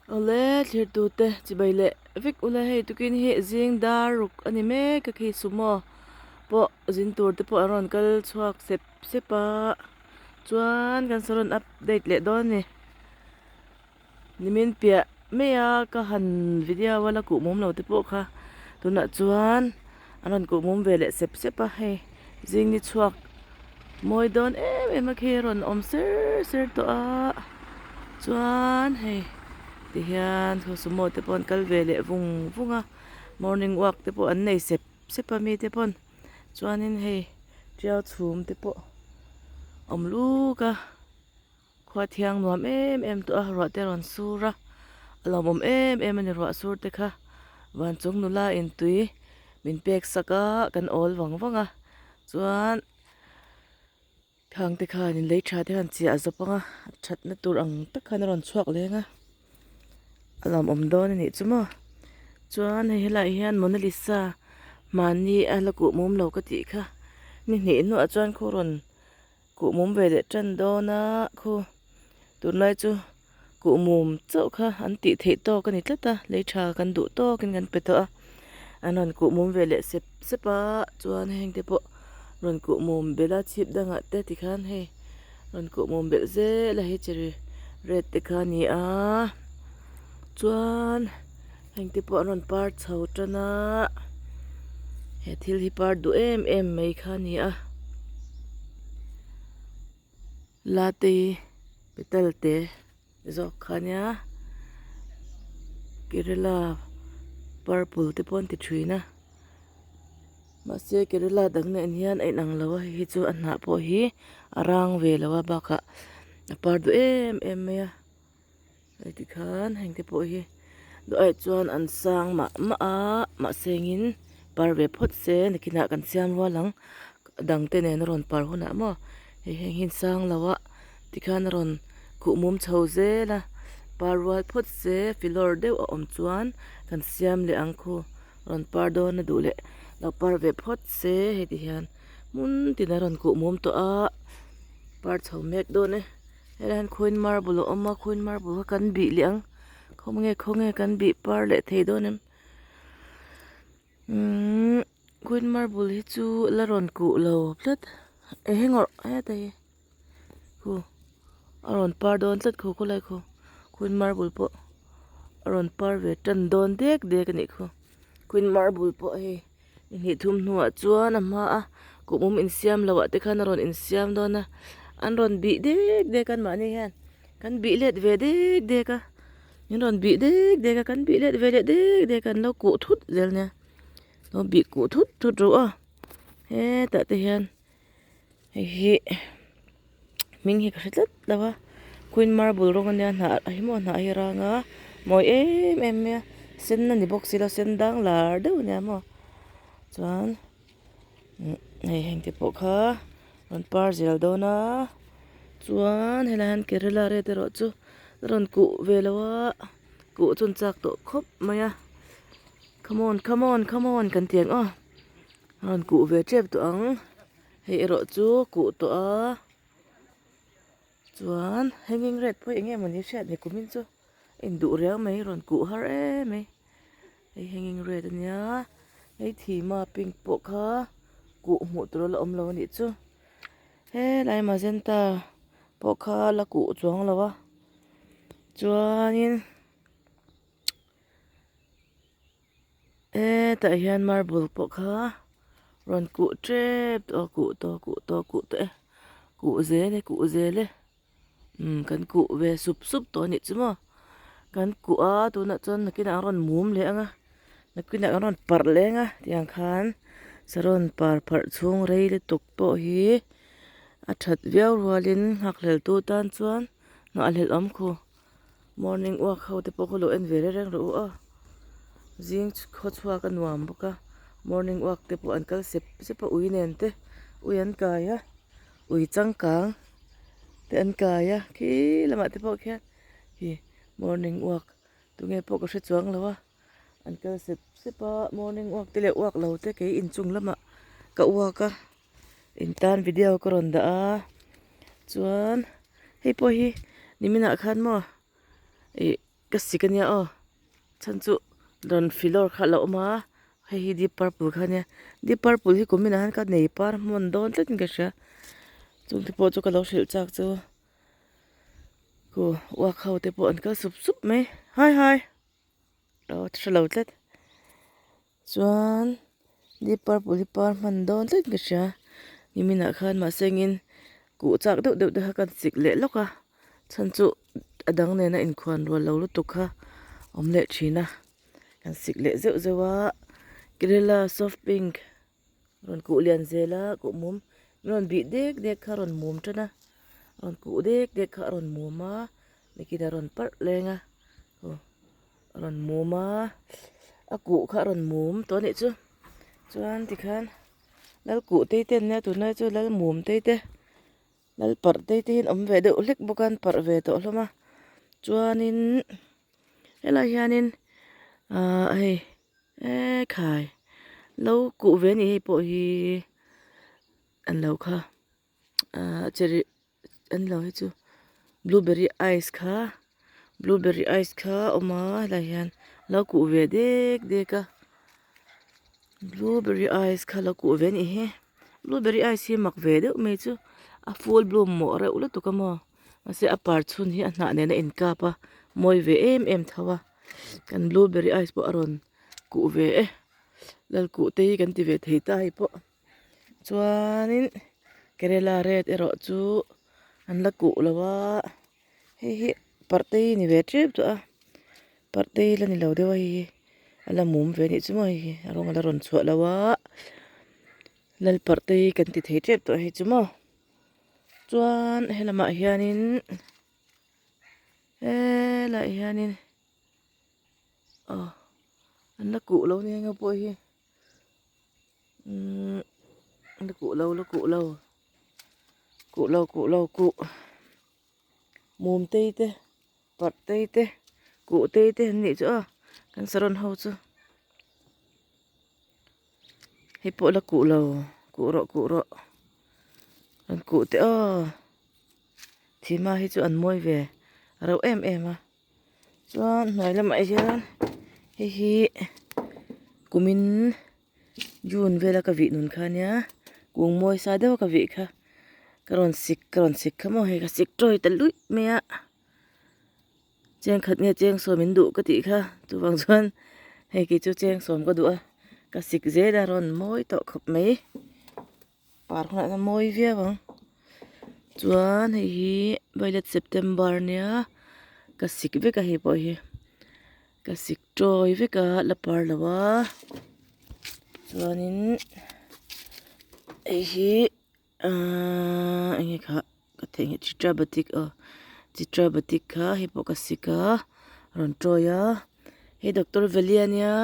Awle thlir tute chibai leh vek ula hei tukin hi zing dar ruk a ni mek a khi sumo pawh zin tur te pawh an rawn kal chhuak sep sep a chuan kan saw rawn update leh dawn a ni nimin piah mai a ka han video a la kuh mum lo te pawh kha tunah chuan an rawn kuh mum ve leh sep sep a hei zing ni chhuak mawi dawn em em a khi a rawn awm ser ser tawh a chuan hei ti hian khu sumo te pawh an kal ve leh vung vung a morning walk te pawh an nei sep sep a mite pawn chuanin hei tiau chhum te pawh awm luk a. Khua thiang nuam em em tawh a, ruah te a rawn sur a, a lawmawm em em a ni ruah sur te kha. Van chung nula in tui min pek sak a, kan awl vang vang a, chuan khang te khan in lei tha te khan chiah a zawp ang a, a thatna tur ang tak khan a rawn chhuak leng a, a lawmawm dawn a nih chu maw. Chuan hei helaiah hian Mona Lisa hmanni a la kuh mum lo ka tih kha, ni hnih hnuah chuan khaw rawn. Kuh mum ve leh tan dawn a khu tunlai chu kuh mum chauh kha an tih theih tawk a ni tlat a lei tha kan duh tawkin kan pe tawh a an rawn kuh mum ve leh sep sep a chuan heng te pawh rawn kuh mum belh a chhip dangah te tikhan hei rawn kuh mum belh zel a hei cherry red te kha a ni a chuan heng te pawh an rawn par chho tan a he thil hi par duh em em mai kha a ni a latte petal te zawk kha a nia kerala purple te pawh an ti thin a mahse kerala dang nen hian a inang lo a hei hi chu a hnah pawh hi a rang ve lo a bakah a par duh em em mai a. Hei tikhan heng te pawh hi duh ai chuan an sang mah mah a mahse engin par ve phawt se nakinah kan siam rual ang dang te nen a rawn par hunah maw hei heng hi an sang lo a tikhan a rawn khuh mum chho zel a par rual phawt se filawr deuh a awm chuan kan siam leh ang khu rawn par dawn a duh leh lo par ve phawt se hei ti hian hmun tin a rawn khuh mum tawh a par chho mek dawn e. Helai hian khuain marble a awm a khuain marble kha kan bih leh ang khawnge khawnge kan bih par leh thei dawn em umm khuain marble hi chu la rawn kuh lo tlat eng emaw heta hi khu a rawn par dawn tlat khu khawlai khu khuain marble pawh a rawn par ve tan dawn dek dek a nih khu khuain marble pawh hei. Ni hnih thum hnuah chuan a hma a kum awm insiam loh ah te khan a rawn insiam dawn a an rawn bih dek dek a mahni hian kan bih let ve dek dek a min rawn bih dek dek a kan bih let ve leh dek dek a an lo kuh thut zel nia lo bih kuh thut thut ru a hetah te hian hei hi hming hi ka hre tlat lo a queen marble rawng ania hnah hi maw hnah hi a rang a mawi em em mai a sen a ni bawk si lo sen dang lar deuh ania maw chuan hei heng te pawh kha rawn par zel dawn a chuan helai hian kerala red erawh chu a rawn kuh ve lo a kuh chu an chak tawh khawp mai a come on come on come on kan ti ang aw a rawn kuh ve tep tawh ang. Hei erawh chu kuh tawh a chuan hanging red pawh eng nge mawni hriat ni kumin chu a induh riau mai rawn kuh har em mai hei hanging red ania hei thima pink pawh kha kuh hmuh tur a la awm lo a nih chu helai magenta pawh kha la kuh chuang lo a chuanin. Hetah hian marble pawh kha rawn kuh tep tawh a kuh tawh kuh tawh kuh tawh e kuh zel e kuh zel e umm kan kuh ve sup sup tawh a nih chu maw kan kuh a tunah chuan nakinah an rawn mum leh ang a nakinah an rawn parh leh ang a tiang khan saron par pharh chhung rei lutuk pawh hi a that viau rualin nghakhlel tu tan chuan nghahhlelh awm khu. Morning walk ho te pawh kha lo en ve reng reng rawh u aw zing khaw chhuak a nuam bawk a morning walk te pawh an kal sep sep a ui nen te ui an kai a ui changkang te an kai a khi lamah te pawh khian ih morning walk tunge pawh ka hre chuang lo a an kal sep sep a morning walk te leh walk lo te kei inchung lamah ka walk a. In tan video ka rawn dah a chuan hei pawh hi niminah khan maw ih. ka sik ania aw chhan chu rawn filawr kha a lo awm a hei hi deep purple kha ania deep purple hi kum inah hian ka nei par hmun dawn tlat in ka hria chung te pawh chu ka lo hrilh chak chu khu uak ho te pawh an kal sup sup mai hai hai aw hre lo tlat chuan deep purple hi par hman dawn tlat in ka hria niminah khan mahse engin kuh chak deuh deuh te kha ka chik leh lawk a chhan chu a dang nena inkhuan rual lo lutuk kha awm leh thin a kan sik leh zeuh zeuh a kerala soft pink rawn kuh lian zel a kuh mum rawn bih dek dek kha a rawn mum tan a rawn kuh dek dek kha a rawn mum a nikin a rawn parh leng a aw a rawn mum a a kuh kha a rawn mum tawh a nih chu chuan tikhian lal kuh tei te an nia tunlai chu lal mum tei te. Lal parh te te hian awm ve deuh hlek bawk a an parh ve tawh hlawm a chuanin helaiah hianin ahh hei eee khai lo kuh ve a nih hei pawh hi an lo kha ahh cherry an lo hi chu blueberry ice kha blueberry ice kha a awm a helaiah hian lo kuh ve dek dek a blueberry ice kha lo kuh ve a nih hi. Blueberry ice hi mak ve deuh mai chu a full bloom mawh reuh lutuk a maw mahse a par chhun hi a hnah nen a inkap a mawi ve em em tho a kan blueberry ice pawh a rawn kuh ve e lal kuh te hi kan ti ve thei ta hei pawh chuanin kerala red erawh chu an la kuh lo a hei hi parh te hi ni ve tep tawh a parh te hi la ni lo deuh a hei hi a la mum ve anih chu maw hei hi a rawng a la rawn chhuah lo a lal parh te hi kan ti thei tep tawh hei chu maw chuan helamah hianin helaiah hianin aw an la kuh lo nia eng pawh hi umm la kuh lo la kuh lo kuh lo kuh lo kuh mum tei te parh tei te kuh tei te an nih chu aw kan saron ho chu hei pawh la kuh lo kuh rawh kuh rawh an kuh teh aw thima hi chu an mawi ve reuh em em a. Chuan hnuai lamah hian hei hi kumin June vela ka vih nun kha ania kung mawi sa deuh a ka vih kha ka rawn sik ka rawn sik kha maw hei ka sik tawi ta luih mai a cheng khat nge cheng sawm in duh ka tih kha chuvang chuan hei kei chu cheng sawm ka duh a ka sik zel a rawn mawi tawh khawp mai par hunah hian mawi viau ang chuan hei hi violet september ania ka sik vek a hei pawh hi ka sik tawi vek a la par lo a chuanin hei hi ahh eng nge kha ka theihnghilh chitra batik aw chitra batik kha hei pawh ka sik a rawn tawi a hei doctor valley ania.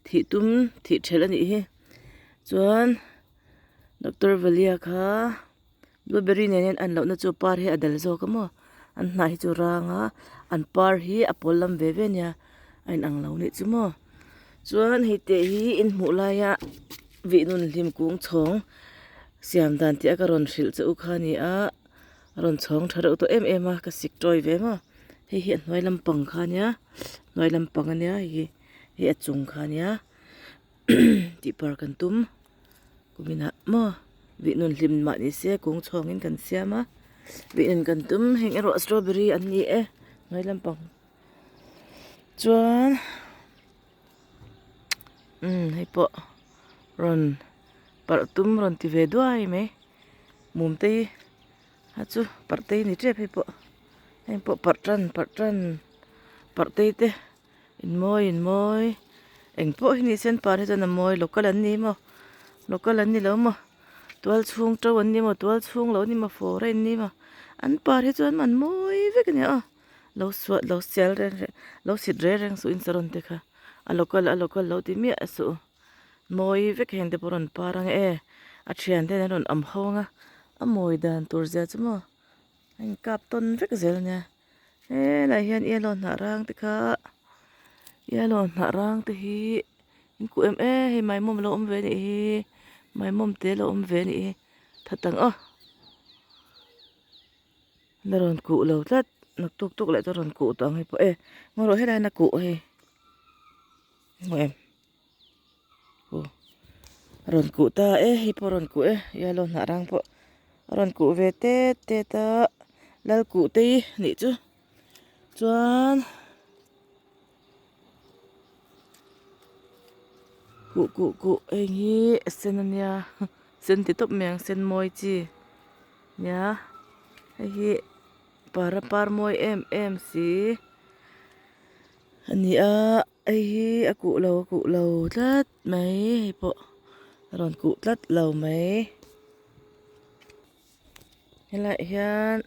Thih tum thih thelh a nih hi chuan doctor valia kha blueberry nen hian an lohna chu par hi a dal zawk a maw an hnah hi chu rang a an par hi a pawl lam ve ve a nia a inang lo nih chu maw chuan hei teh hi in hmuh laia vih nun hlim kung chhawng siam dan tih a ka rawn hrilh che u kha a ni a a rawn chhawng tha reuh tawh em em a ka sik tawi ve maw hei hi a hnuai lampang kha a nia hnuai lampang a nia hei hi. Hei a chung kha ania tih par kan tum kuminah maw vih nun hlim mah ni se kung chhawngin kan siam a vih nun kan tum heng erawh strawberry an ni e hnuai lampang chuan umm hei pawh rawn parh tum rawn ti ve duai mai mum te hi a chu parh te hi ni tep hei pawh heng pawh parh tan parh tan parh te te. In mawi in mawi eng pawh hi ni sen par hi chuan a mawi local an ni maw local an ni lo maw tual chhung to an ni maw tual chhung lo ni maw foreign ni maw an par hi chuan an mawi vek a nia aw lo suah lo sial reng reng lo sit reng reng suh in saron te kha a local a local lo ti miah suh mawi vek heng te pawh rawn par ang e a thian ten an rawn awm ho ang a a mawi dan tur zia chu maw a inkap tawn vek zel a nia. Helaiah hian yellow hnah rang te kha yellow hnah rang te hi in kuh em e hei maimawm alo awm ve anih hi maimawm te alo awm ve anih hi that ang aw la rawn kuh lo tlat. Naktuk tuk leh chu a rawn kuh tawh ang hei pawh e ngaw rawh helai hian a kuh hei hmu em aw a rawn kuh ta e hei pawh a rawn kuh e yellow hnah rang pawh a rawn kuh ve tet tet a lal kuh te hi nih chu chuan kuh kuh kuh heng hi a sen ania sen ti tawp mai ang sen mawi chi nia hei hi. Para par mawi em em si a ni a hei hi a kuh lo a kuh lo tlat mai hei pawh a rawn kuh tlat lo mai helaiah hian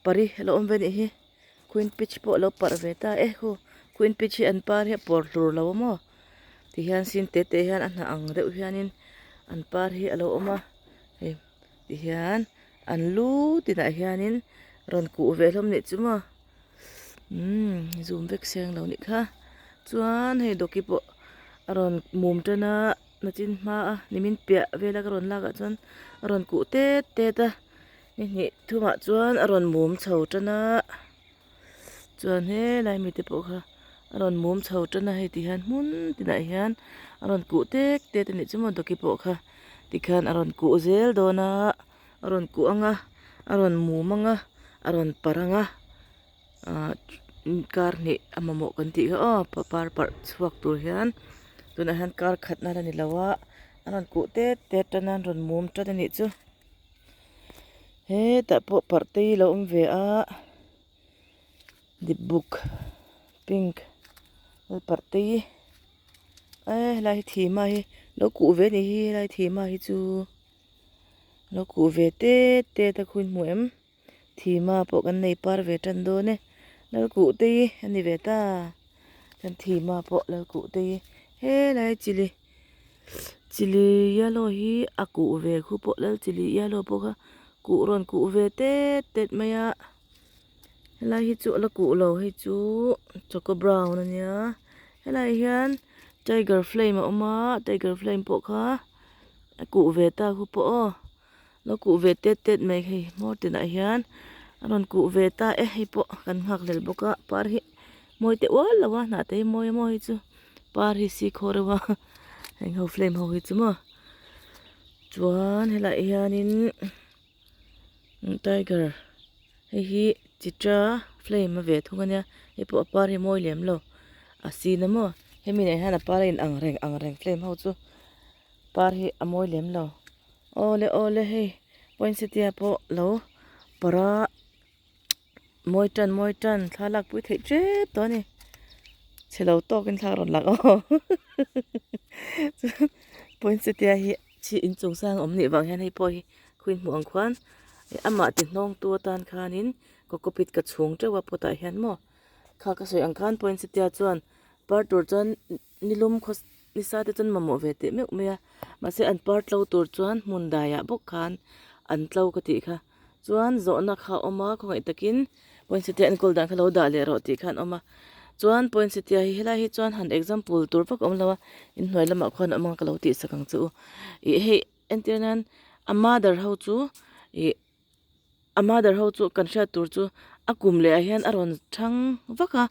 pari a lo awm ve a nih hi queen peach pawh a lo parh ve ta e khu queen peach hi an par hi a pawr hlur lo a maw tihian sin te te hian a hnah ang deuh hianin an par hi a lo awm a hei tihian. An lu tinah hianin rawn kuh ve hlawm nih chu maw umm zoom vek seng lo nih kha chuan hei dawki pawh a rawn mum tan a nachin hma a nimin piah vela ka rawn lak ah chuan a rawn kuh tet tet a ni hnih thumah chuan a rawn mum chho tan a chuan helai mite pawh kha a rawn mum chho tan a hei ti hian hmun tinah hian a rawn kuh tek tet a nih chu maw dawki pawh kha tikhian a rawn kuh zel dawn a. A rawn kuh ang a a rawn mum ang a a rawn parh ang a ahh kar hnih a mamawh kan tih kha aw par parh chhuak tur hian tunah hian kar khat na la ni lo a a rawn kuh tet tet tan a an rawn mum tan a nih chu hetah pawh parh te hi a lo awm ve a dip buk pink parh te hi eh helai hi thima hi lo kuh ve a nih hi helai thima hi chu. Lo kuh ve tet tet a khuin hmu em? Thima pawh kan nei par ve tan dawn e. Lal kuh te hi a ni ve ta. Chuan thima pawh lal kuh te hi helai chili chili yellow hi a kuh ve khu pawh lal chili yellow pawh kha kuh rawn kuh ve tet tet mai a. Helai hi chu a la kuh lo hei chu choco brown a nia. Helai hian tiger flame a awm a tiger flame pawh kha. A kuh ve ta khu pawh aw lo kuh ve tet tet mai hei hmawr tinah hian a rawn kuh ve ta e hei pawh kan nghak hlel bawk a par hi mawi teh ual lo a hnah te hi mawi a maw hei chu par hi si khaw reuh a heng ho flame ho hi chu maw chuan helaiah hianin tiger hei hi chitra flame a ve thung a nia hei pawh a par hi mawi lem lo a sin a maw hemi nen hian a par a in ang reng ang reng flame ho chu par hi a mawi lem lo awle awle hei poinsettia pawh lo parh a mawi tan mawi tan thla lak pui theih tep tawh a ni chhe lo tawkin thla a rawn lang aw chuan poinsettia hi chi inchung sang awm nih vang hian hei pawh hi khuin hmuh ang khuan amah ti hnawng tu atan khanin cocopeat ka chhung teuh a pot ah hian maw kha ka sawi ang khan poinsettia chuan par tur chuan nilum khaw nisa te chuan mamawh ve teh meuh mai a mahse an par tlo tur chuan hmun daiah bawk khan an tlo ka tih kha chuan zawhna kha a awm a khawngaih takin poinsettia enkawl dan kha lo dah leh rawh tih kha an awm a chuan poinsettia hi helai hi chuan han example tur vak a awm lo a inhnuai lamah khuan a awm ang ka lo tih sak ang che u ih hei entir nan a mother ho chu ih a mother ho chu kan hriat tur chu a kum leh ah hian a rawn thang vak a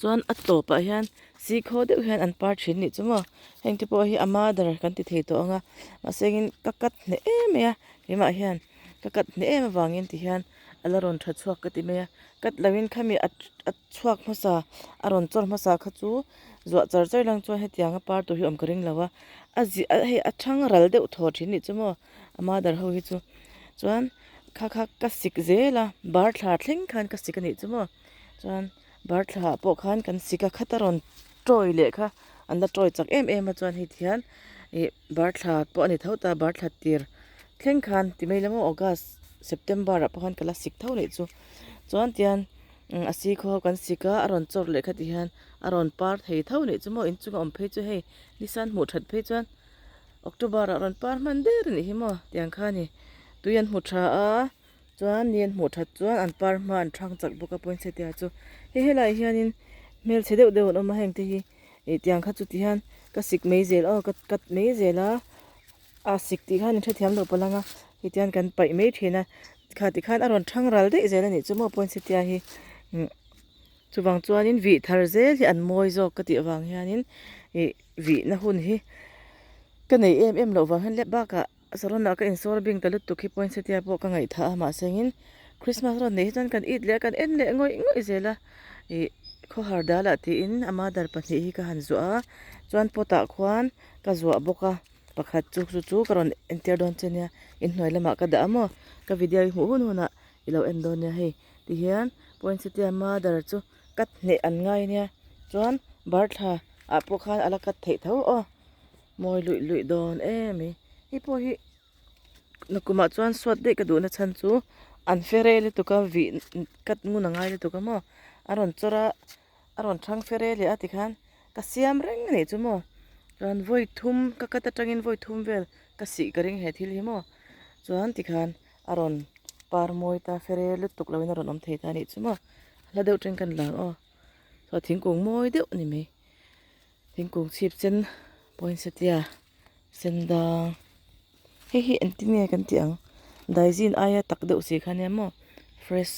chuan a tawpah hian sikhaw deuh hian an par thin nih chu maw heng te pawh hi a mother kan ti thei tawh ang a mahse engin ka cut hneh em mai a keimah hian ka cut hneh em avangin ti hian a la rawn tha chhuak ka ti mai a cut loin khami a a chhuak hmasa a rawn chawr hmasa kha chu zuah char char lang chuan hetianga par tur hi awm ka ring lo a a zi hei a thang ral deuh thaw thin nih chu maw. A mother ho hi chu chuan kha kha ka sik zel a bar thla thleng khan ka sik a nih chu maw chuan bar thla ah pawh khan kan sik a khata rawn tawi leh kha an la tawi chak em em a chuan hei ti hian ih bar thla pawh a ni tho ta bar thla tir thleng khan ti mai emaw august september ah pawh khan ka la sik tho leh chu chuan tian a sikhaw ho kan sik a a rawn chawr leh kha ti hian a rawn par thei tho leh chu maw inchunga awm phei chu hei nisan hmuh that phei chuan. October ah rawn par hman der anih hi maw tiang kha ani tui an hmu tha a chuan ni an hmuh that chuan an par hma an thang chak bawk a poinsettia chu hei helaiah hianin hmelchhe deuh deuh an awm a heng te hi ih tiang kha chu ti hian ka sik mai zel aw ka cut mai zel a a sik tih khan in hrethiam lo palh ang a hetiang kan paih mai thin a kha tikhan a rawn thang ral daih zel anih chu maw poinsettia hi. Chuvang chuanin vih thar zel hi an mawi zawk ka tih avang hianin ih vihna hun hi ka nei em em loh vang hian leh bakah saron ah ka insawr bing ta lutuk hi poinsettia pawh ka ngaihthah a mahse engin Christmas rawn neih hi chuan kan it leh a kan en leh ngawih ngawih zel a ih khawhar dalah tiin a mother pahnih hi ka han zuah a chuan pot ah khuan ka zuah bawk a pakhat chu chu chu ka rawn entir dawn che nia inhnuai lamah ka dah a maw ka video hi hmuh hun hunah i lo en dawn nia hei tihian poinsettia mother chu cut hneh an ngai ania chuan barthla ah pawh khan a la cut theih tho aw mawi luih luih dawn em mai hei pawh hi nakumah chuan suat daih ka duhna chhan chu an fere lutuk a vih cut ngun a ngai lutuk a maw a rawn chawr a a rawn thang fere leh a tikhan ka siam reng a nih chu maw chuan vawi thum ka cut atangin vawi thum vel ka sih ka ring he thil hi maw chuan tikhan a rawn par mawi ta fere lutuk loin a rawn awm thei ta a nih chu maw hla deuh teng kan lang aw saw thingkung mawi deuh a ni mai thingkung chhip sen poinsettia sen dang hei hi engtin nge kan tih ang daizin aia tak deuh si kha ania maw fresh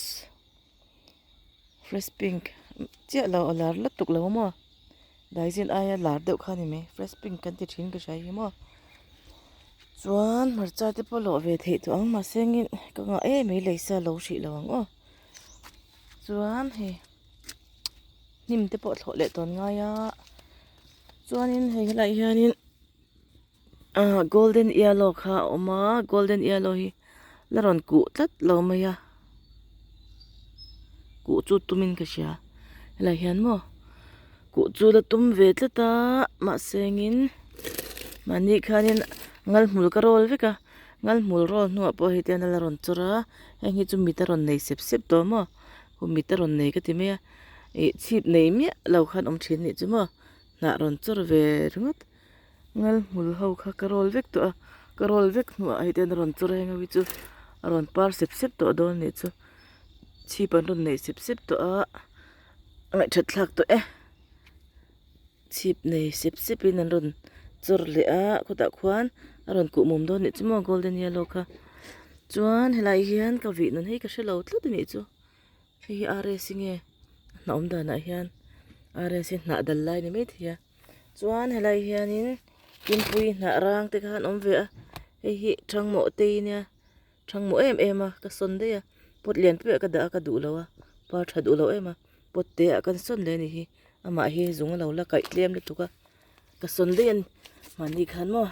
fresh pink chiah lo a lar lutuk lo maw daizin aia lar deuh kha a ni mai fresh pink kan ti thin ka hria hi maw chuan hmarcha te pawh lawh ve theih tawh ang mahse engin ka ngah em mai lei sa lo hrih lo ang aw chuan hei hnim te pawh thlawh leh tawn ngai a chuanin hei helaiah hianin ah golden yellow kha a awm a golden yellow hi la rawn kuh tlat lo mai a kuh chu tumin ka hria helaiah hian maw kuh chu la tum ve tlat a mahse engin mahni khanin ngal hmul ka roll vek a ngal hmul roll hnuah pawh hei te hian a la rawn chawr a heng hi chu mit a rawn nei sep sep tawh maw mit a rawn nei ka ti mai a ih chhip nei miah lo khan awm thin a nih chu maw hnah rawn chawr ve ringawt. Ngal hmul ho kha ka roll vek tawh a ka roll vek hnuah hei te hian a rawn chawr a heng ho hi chu a rawn par sep sep tawh dawn a nih chu chhip an rawn nei sep sep tawh a a ngaihthat thlak tawh e chhip nei sep sep in an rawn chawr leh a khawtah khuan a rawn kuh mum dawn a nih chu maw golden yellow kha chuan helai hian ka vih nun hi ka hrelo tlat a nih chu. Hei hi RS nge a hnah awm danah hian RS hi hnah dal lai ni maithei a chuan helai hianin Kimpuii hnah rang te khan awm ve a hei hi thangmawh te nia thangmawh em em a ka sawn daih a pot lian pui ah ka dah a ka duh lo a par tha duh lo em a pot te ah kan sawn leh a ni hi amah hi zung a lo la kaih tlem lutuk a ka sawn daih a ni mahni khan maw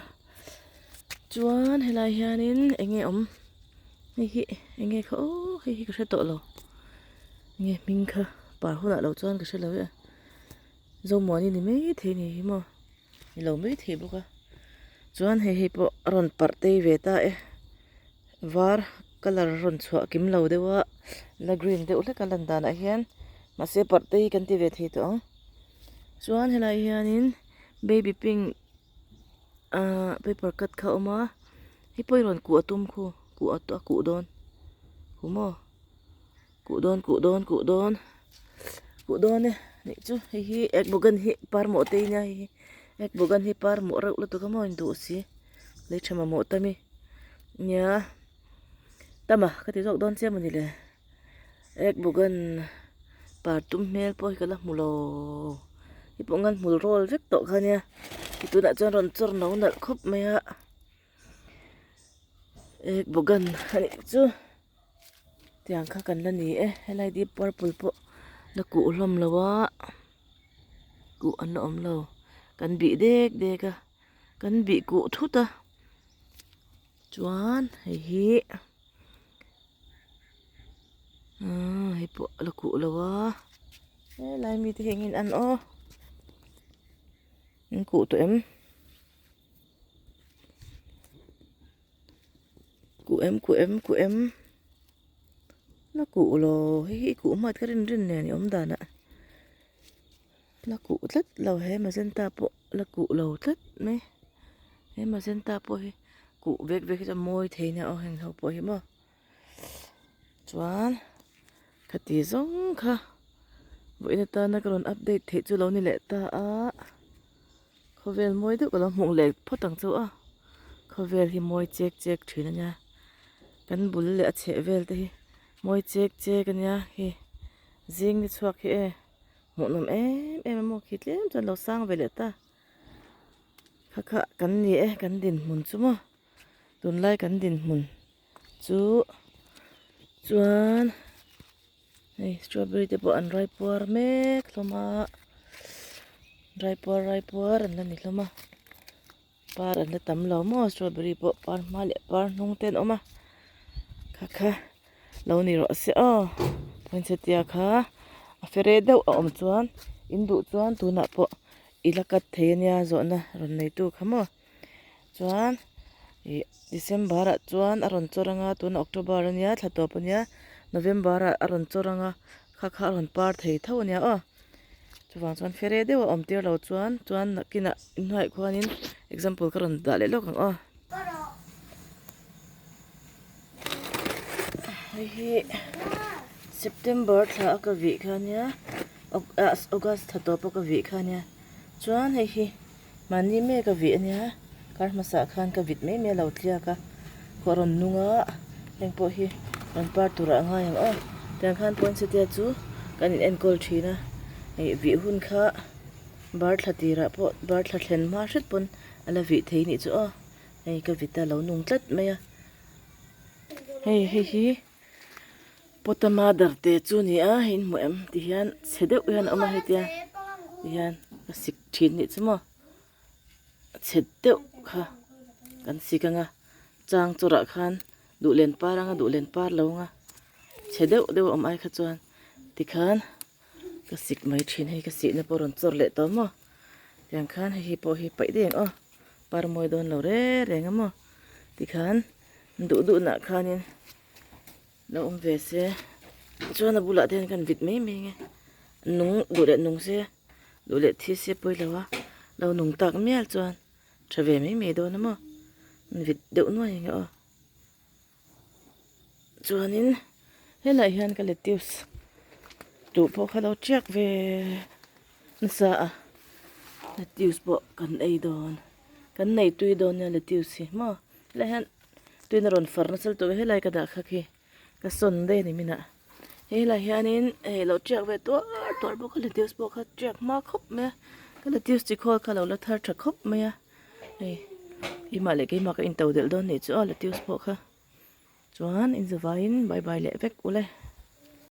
chuan helai hianin eng nge awm hei hi eng nge kha aw hei hi ka hre tawh lo eng nge hming kha par hunah lo chuan ka hre lo e Zomuani ni maithei ni hi maw ni lo maithei bawk a chuan hei hei pawh a rawn parh tei ve ta e var colour a rawn chhuah kim lo deuh a la green deuh hlek a lan danah hian mahse parh tei kan ti ve thei tawh ang. Chuan helai hianin baby pink ahh paper cut kha a awm a hei pawh hi rawn kuh a tum khu kuh a kuh dawn kuh maw kuh dawn kuh dawn kuh dawn kuh dawn e nih chu hei hi egg bagan hi parmawh te nia hei hi egg bagan hi parmawh reuh lutuk a maw in duh si lei tha mamawh ta mi nia tama ka ti zawk dawn che mawni le. Egg bagan par tum hmel pawh hi ka la hmu lo hei pawh ngan hmul roll vek tawh kha nia tunah chuan rawn chawr no nalh khawp mai a egg bagan a nih chu tiang kha kan la ni e helai deep purple pawh la kuh hlawm lo a kuh an la awm lo kan bih dek dek a kan bih kuh thut a chuan hei hi. Aaa hei pawh a la kuh lo a helai mite hi engin an aw an kuh tawh em kuh em kuh em kuh em la kuh lo hei hi kuh hmat ka rin rin nen i awm danah la kuh tlat lo he magenta pawh la kuh lo tlat mai he magenta pawh hi kuh vek vek hi chuan mawi thei nia aw heng ho pawh hi maw chuan khati zawng kha vawiin atana ka rawn update theih chu lo ni leh ta a khawvel mawi deuh ka lo hmuh leh phawt ang chu a khawvel hi mawi chek chek thin a nia kan bul leh a chheh vel te hi mawi chek chek a nia hei. Zing ni chhuak hi e hmuhnawm em em a maw khi tlem chuan lo sang ve leh ta. Kha kha kan ni e kan dinhmun chu maw tunlai kan dinhmun chu chuan hei strawberry te pawh an rai puar mek hlawm a rai puar rai puar an la ni hlawm a par an la tam lo maw strawberry pawh par hma leh par hnung te an awm a kha kha lo ni rawh se aw poinsettia kha a fere deuh a awm chuan in duh chuan tunah pawh i la cut thei ania zawhna rawn neitu kha maw chuan ih December ah chuan a rawn chawr anga tuna October ania thla tawp ania November ah a rawn chawr anga kha kha a rawn par thei tho ania aw chuvang chuan fere deuh a awm tir lo chuan chuan nakinah inhnuaiah khuanin example ka rawn dah leh lawk ang aw. Hei hi September thla a ka vih kha ania August thla tawp a ka vih kha ania chuan hei hi mahni mek a vih ania kar hmasa ah khan ka vit mai mai a lo tliak a khaw rawn nung a heng pawh hi rawn par turah a ngai ang aw tiang khan poinsettia chu kan in enkawl thin a ih vih hun kha bar thla tirah pawh bar thla thlen hma hret pawn a la vih thei anih chu aw. Hei ka vit a lo nung tlat mai a hei hei hi potama darte chu a ni a hei in hmu em ti hian chhe deuh hian a awm a hetia ti hian ka sik thin nih chu maw a chhe deuh kha kan sik ang a chang chawrah khan duh len par anga duh len par lo anga chhe deuh deuh a awm ai kha chuan tikhan ka sik mai thin hei ka sihna pawh a rawn chawr leh tawh maw tiang khan hei hi pawh hi paih daih ang aw. Par mawi dawn lo reng reng a maw tikhan duh duh nah khanin lo awm ve se chuan a bulah te hian kan vit mai mai nge nung duh leh nung se duh leh thi se pawi lo a lo nung tak mial chuan tha ve mai mai dawn a maw an vit deuh nuai ang e aw chuanin helaiah hian ka lettuce duh pawh kha lo tiak ve nasa a lettuce pawh kan ei dawn kan nei tui dawn nia lettuce hi maw helaiah hian tuina rawn far nasa lutuk a helai ka dah kha khi ka sawn daih a ni minah helaiah hianin hei lo tiak ve tuar tuar bawk a lettuce pawh kha tiak hma khawp mai a ka lettuce chi khawl kha lo la thar tha khawp mai a. Hei keimah leh keimah ka in to delh dawn nih chu aw lettuce pawh kha chuan in zavaiin bye bye leh vek ule.